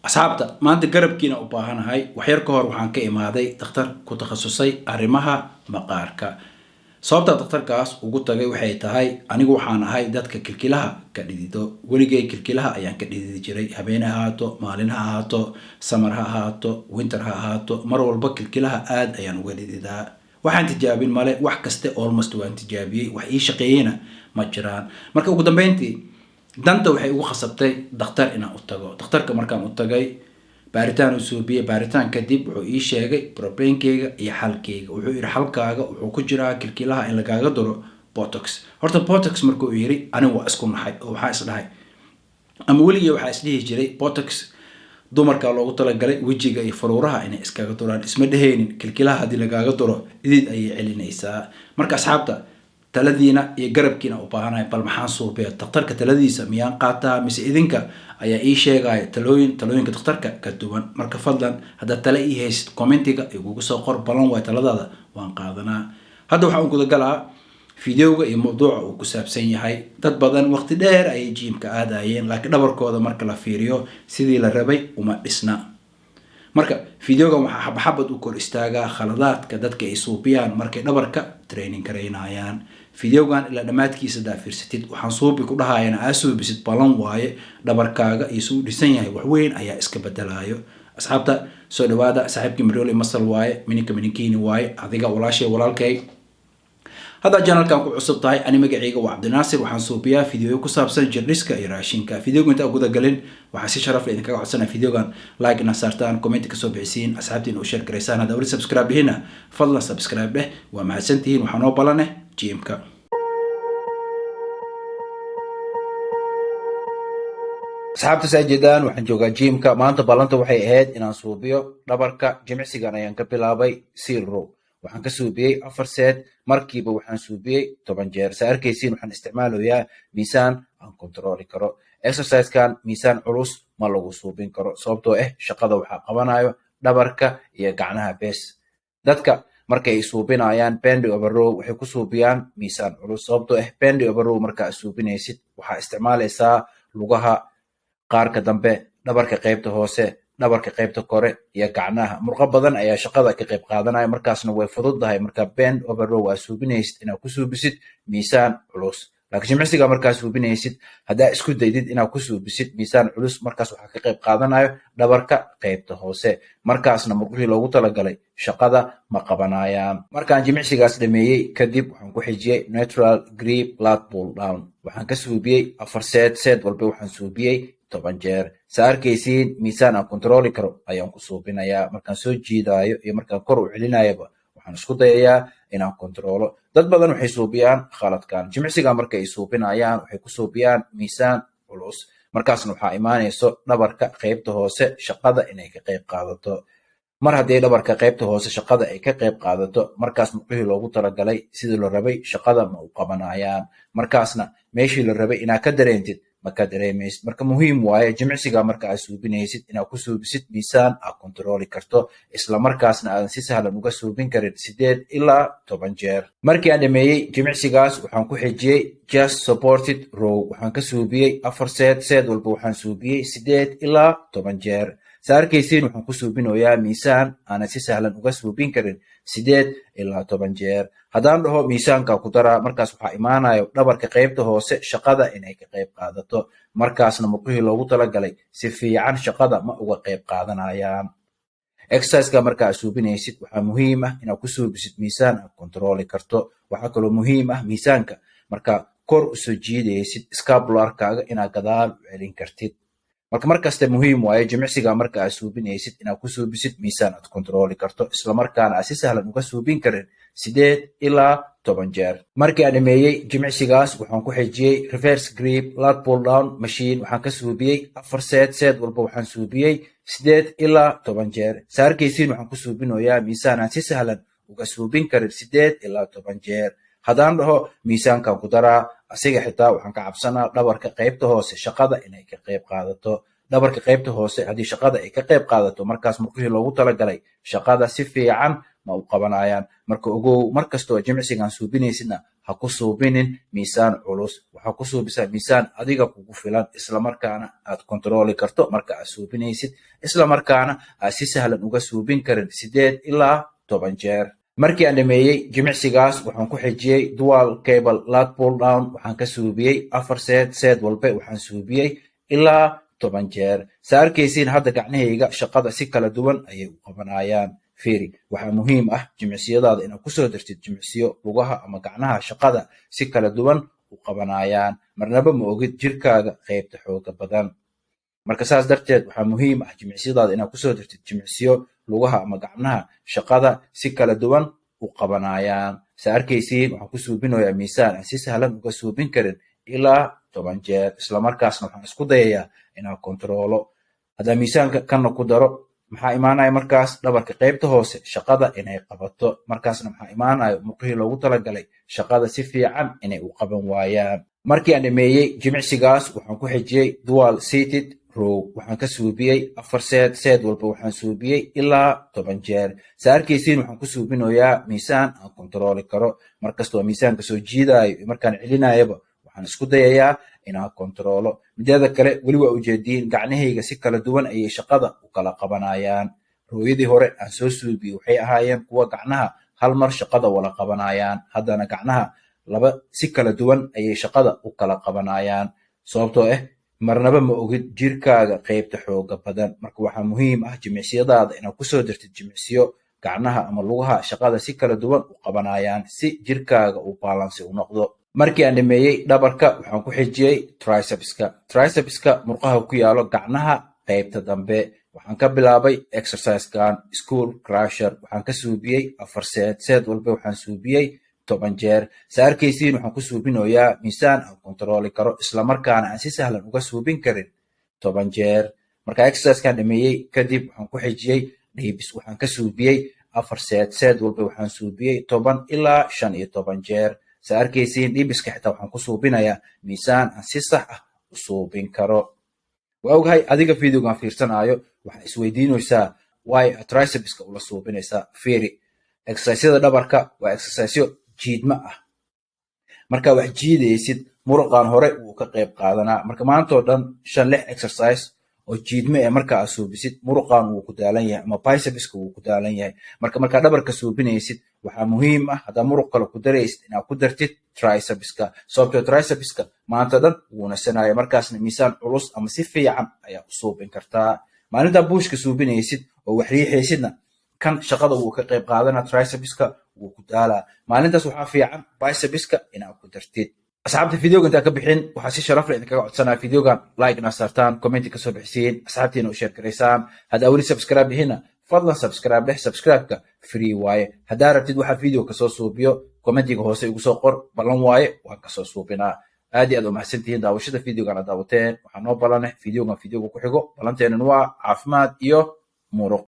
Asxaabta, maanta garabkiina u baahanahay. Waxyar ka hor waxaan ka imaaday dakhtar ku takhasusay arrimaha maqaarka. Sababta dakhtarkaas ugu tagay waxay tahay, anigu waxaan ahay dadka kilkilaha ka dhidido. Weligay kilkilaha ayaan ka dhididi jiray, habeen ha ahaato, maalin ha ahaato, summer ha ahaato, winter ha ahaato, mar walba kilkilaha aad ayaan uga dhididaa. Waxaan tijaabin male, wax kaste almost waan tijaabiyey, wax ii shaqeeyeyna ma jiraan. Marka ugu dambeyntii danta waxay ugu khasabtay dakhtar inaan u tago. Dakhtarka markaan u tagay, baaritaan uu suubiyey. Baaritaan kadib wuxuu ii sheegay problemkeyga iyo xalkeyga. Wuxuu yidhi, "Xalkaaga wuxuu ku jiraa kilkilaha in lagaaga duro botox." Horta botox markuu yidhi, anigu waa isku naxay oo waxaa is dhahay, ama weligii waxaa isdhihi jiray, botox dumarka loogu talagalay wejiga iyo faruuraha inay iskaga duraan. Isma dhehaynin kilkilaha haddii lagaaga duro idid ayay celinaysaa. Marka asxaabta, taladiina iyo garabkiina u baahanahay. Bal maxaan suubiya? Dakhtarka taladiisa miyaan qaataa, mise idinka ayaa ii sheegaya talooyin, talooyinka dakhtarka ka duwan? Marka fadlan, haddaad tale ii haysid, commentiga igugu soo qor. Balan waay, taladaada waan qaadanaa. Hadda waxaan gudagalaa videoga iyo mawduuca uu ku saabsan yahay. Dad badan waqti dheer ayay gymka aadayeen, laakiin dhabarkooda marka la fiiriyo sidii la rabay uma dhisna. Marka videogan waxaa xabxabad u kor istaagaa khaladaadka dadka ay suubiyaan markay dhabarka training garaynayaan. Videogan ilaa dhammaadkiisa hadaa fiirsatid, waxaan suubi ku dhahayana aa suubisid, balan waaye, dhabarkaaga iyo suu dhisan yahay wax weyn ayaa iska bedelaayo. Asxaabta, soo dhawaada. Saaxiibkii Marioli Masal waaye, mininka mininkiini waaye, adiga walaashay, walaalkay. Haddaa channelkan ku cusub tahay, ani magacayga waa Cabdinaasir. Waxaan suubiyaa videoyo ku saabsan jirdhiska iyo raashinka. Videoga intaa gudagalin, waxaa si sharaf leh idinkaga codsanaya videogan like ina saartaan, comment kasoo bixisiin, asxaabtiina u share garaysaan. Haddaa weli subscribe dhihina, fadlan subscribe dheh. Waa mahadsantihiin. Waxaa noo balaneh gymka. Asxaabta, saa jeedaan, waxaan joogaa gymka. Maanta ballanta waxay ahayd inaan suubiyo dhabarka. Jimicsigan ayaan ka bilaabay, seal row. Waxaan ka suubiyey afar set, markiiba waxaan suubiyey 10 jeer. Saa arkaysiin, waxaan isticmaalayaa miisaan aan kontrooli karo. Exercisekan miisaan culus ma lagu suubin karo, sababtoo ah shaqada waxaa qabanayo dhabarka iyo gacnaha bes. Dadka markay suubinayaan bend over row waxay ku suubiyaan miisaan culus, sababtoo ah bend over row markaa suubinaysid waxaa isticmaalaysaa lugaha qaarka dambe, dhabarka qaybta hoose, dhabarka qaybta kore iyo gacnaha. Murqo badan ayaa shaqada ka qayb qaadanaya, markaasna way fududahay marka bend over row aa suubinaysid inaad ku suubisid miisaan culus. Laakiin jimicsiga markaa suubinaysid, haddaa isku daydid inaad ku suubisid miisaan culus, markaas waxaa ka qayb qaadanayo dhabarka qaybta hoose, markaasna murqihii loogu talagalay shaqada ma qabanayaan. Markaan jimicsigaas dhameeyey kadib, waxaan ku xijiyey neutral grip lat pull down. Waxaan ka suubiyey afar set, set walba waxaan suubiyey 10 jeer. Saa arkaysiin, miisaan aan kontrooli karo ayaan ku suubinayaa. Markaan soo jiidaayo iyo markaan kor u celinayaba, waxaan isku dayayaa inaan kontroolo. Dad badan waxay suubiyaan khaladkan. Jimicsiga marka ay suubinayaan, waxay ku suubiyaan miisaan culus, markaasna waxaa imaanayso dhabarka qaybta hoose shaqada inay ka qayb qaadato. Mar haddii dhabarka qaybta hoose shaqada ay ka qayb qaadato, markaas murqihii loogu talagalay sidii la rabay shaqada ma u qabanayaan, markaasna meeshii la rabay inaad ka dareentid ma ka dareemaysid. Marka muhiim waaye, jimicsiga marka aad suubinaysid, inaad ku suubisid miisaan aad kontrooli karto, isla markaasna aadan si sahlan uga suubin karin 8 ilaa 10 jeer. Markii aan dhameeyey jimicsigaas, waxaan ku xijiyey chest supported row. Waxaan ka suubiyey afar set, set walba waxaan suubiyey 8 ilaa 10 jeer. Saa arkaysiin, waxaan ku suubinoyaa miisaan aanan si sahlan uga suubin karin 8 ilaa 10 jeer. Haddaan dhaho miisaanka ku daraa, markaas waxaa imaanayo dhabarka qaybta hoose shaqada inay ka qayb qaadato, markaasna murqihii loogu talagalay si fiican shaqada ma uga qayb qaadanayaan. Exerciseka marka aad suubinaysid, waxaa muhiim ah inaad ku suubisid miisaan aad kontrooli karto. Waxaa kaloo muhiim ah, miisaanka marka kor usoo jiidaysid, scapularkaaga inaad gadaal u celin kartid. Marka markaste muhiim waaye, jimicsiga marka aad suubinaysid, inaad ku suubisid miisaan aad kontrooli karto, islamarkaana aad si sahlan uga suubin karin 8 ilaa 10 jeer. Markii aan dhameeyey jimicsigaas, waxaan ku xijiyey reverse grip lat pull down machine. Waxaan ka suubiyey afar set, set walba waxaan suubiyey 8 ilaa 10 jeer. Saa arkaysiin, waxaan ku suubinoyaa miisaan aan si sahlan uga suubin karin 8 ilaa 10 jeer. Haddaan dhaho miisaankan ku daraa, asiga xitaa waxaan ka cabsanaa dhabarka qaybta hoose shaqada inay ka qayb qaadato. Dhabarka qaybta hoose haddii shaqada ay ka qayb qaadato, markaas murqihii loogu talagalay shaqada si fiican ma u qabanayaan. Marka ogow, mar kastoo jimicsigan suubinaysidna Ha ku suubinin miisaan culus. Waxaa ku suubisaa miisaan adiga kugu filan, islamarkaana aad kontarooli karto marka aad suubinaysid, islamarkaana aad si sahlan uga suubin karin 8 ilaa 10 jeer. Markii aan dhameeyey jimicsigaas, waxaan ku xijiyey dual cable lat pull down. Waxaan ka suubiyey afar set. Set walbe waxaan suubiyey ilaa 10 jeer. Saa arkaysiin, hadda gacnahayga shaqada si kala duwan ayay u qabanayaan. Fiiri, waxaa muhiim ah jimicsiyadaada inaad kusoo dartid jimicsiyo lugaha ama gacnaha shaqada si kala duwan u qabanayaan. Marnaba ma ogid jirkaaga qaybta xooga badan. Marka saas darteed waxaa muhiim ah jimicsiyadaada inaad kusoo dartid jimicsiyo lugaha ama gacnaha shaqada si kala duwan u qabanayaan. Saa arkaysiin, waxaan ku suubinayaa miisaan aan si sahlan uga suubin karin ilaa 10 jeer, islamarkaasna waxaan isku dayayaa inaan kontaroolo. Haddaa miisaanka kanna ku daro, maxaa imaanaya markaas? Dhabarka qaybta hoose shaqada inay qabato. Markaasna maxaa imaanaya? Murqihii loogu talagalay shaqada si fiican inay u qaban waayaan. Markii aan dhameeyey jimicsigaas, waxaan ku xijiyey dual seated row. Waxaan ka suubiyey afar set. Set walba waxaan suubiyey ilaa 10 jeer. Saa arkaysiin, waxaan ku suubinayaa miisaan aan kontarooli karo. Markastoo miisaanka soo jiidaayo iyo markaan celinayaba, waxaan isku dayayaa inaan kontaroolo. Mideeda kale, weli waa ujeediin, gacnahayga si kala duwan ayay shaqada u kala qabanayaan. Rowyadii hore aan soo suubiyey waxay ahaayeen kuwa gacnaha hal mar shaqada wala qabanayaan. Haddana gacnaha laba si kala duwan ayay shaqada u kala qabanayaan, sababtoo ah marnaba ma ogid jirkaaga qaybta xooga badan. Marka waxaa muhiim ah jimicsiyadaada inaad kusoo dartid jimicsiyo gacnaha ama lugaha shaqada si kala duwan u qabanayaan, si jirkaaga uu balance u noqdo. Markii aan dhameeyey dhabarka, waxaan ku xijiyey tricepska. Tricepska, murqaha ku yaalo gacnaha qaybta dambe. Waxaan ka bilaabay exercisekan skull crusher. Waxaan ka suubiyey afar set. Set walba waxaan suubiyey 10 jeer. Sa arkaysiin, waxaan ku suubinoyaa miisaan aan kontarooli karo, islamarkaana aan si sahlan uga suubin karin 10 jeer. Marka exercisekan dhameeyey kadib, waxaan ku xijiyey dips. Waxaan ka suubiyey afar set. Set walba waxaan suubiyey 10 ilaa 15 jeer. Sa arkaysiin, dipska xitaa waxaan ku suubinayaa miisaan aan si sax ah u suubin karo. Waa ogahay, adiga videogan fiirsanaayo waxaa isweydiinaysaa why tricepska ula suubinaysaa. Fiiri, exerciseyada dhabarka waa exerciseyo jiidma ah. Markaa wax jiidaysid, muruqan hore wuu ka qayb qaadanaa. Marka maantoo dhan shan lix exercise oo jiidme eh marka aad suubisid, muruqan wuu ku daalan yahay ama bicepska wuu ku daalan yahay. Marka markaa dhabarka suubinaysid, waxaa muhiim ah haddaa muruq kale ku daraysid inaad ku dartid tricepska, sababtoo tricepska maanta dhan wuu nasanaya. Markaasna miisaan culus ama si fiican ayaa u suubin kartaa. Maalintaa pushka suubinaysid oo wax riixaysidna, kan shaqada wuu ka qayb qaadana, tricepska wuu ku daalaa. Maalintaas waxaa fiican bicepska inaad ku dartid. Asxaabta, videoga intaan ka bixin, waxaa si sharaf leh idinkaga codsanaya videogan like inaad saartaan, commenti kasoo bixisiin, asxaabtiina u share garaysaan. Haddaa weli subscribe dhihina, fadlan subscribe dheh. Subscribe-ka free waaye. Haddaa rabtid waxaa video kasoo suubiyo, commentiga hoose igu soo qor. Ballan waaye, waan kasoo suubinaa. Aad iyo aad umahadsantihiin daawashada videogan aad daawateen. Waxaa noo ballaneh videogan videoga ku xigo. Ballanteenan waa caafimaad iyo muruq.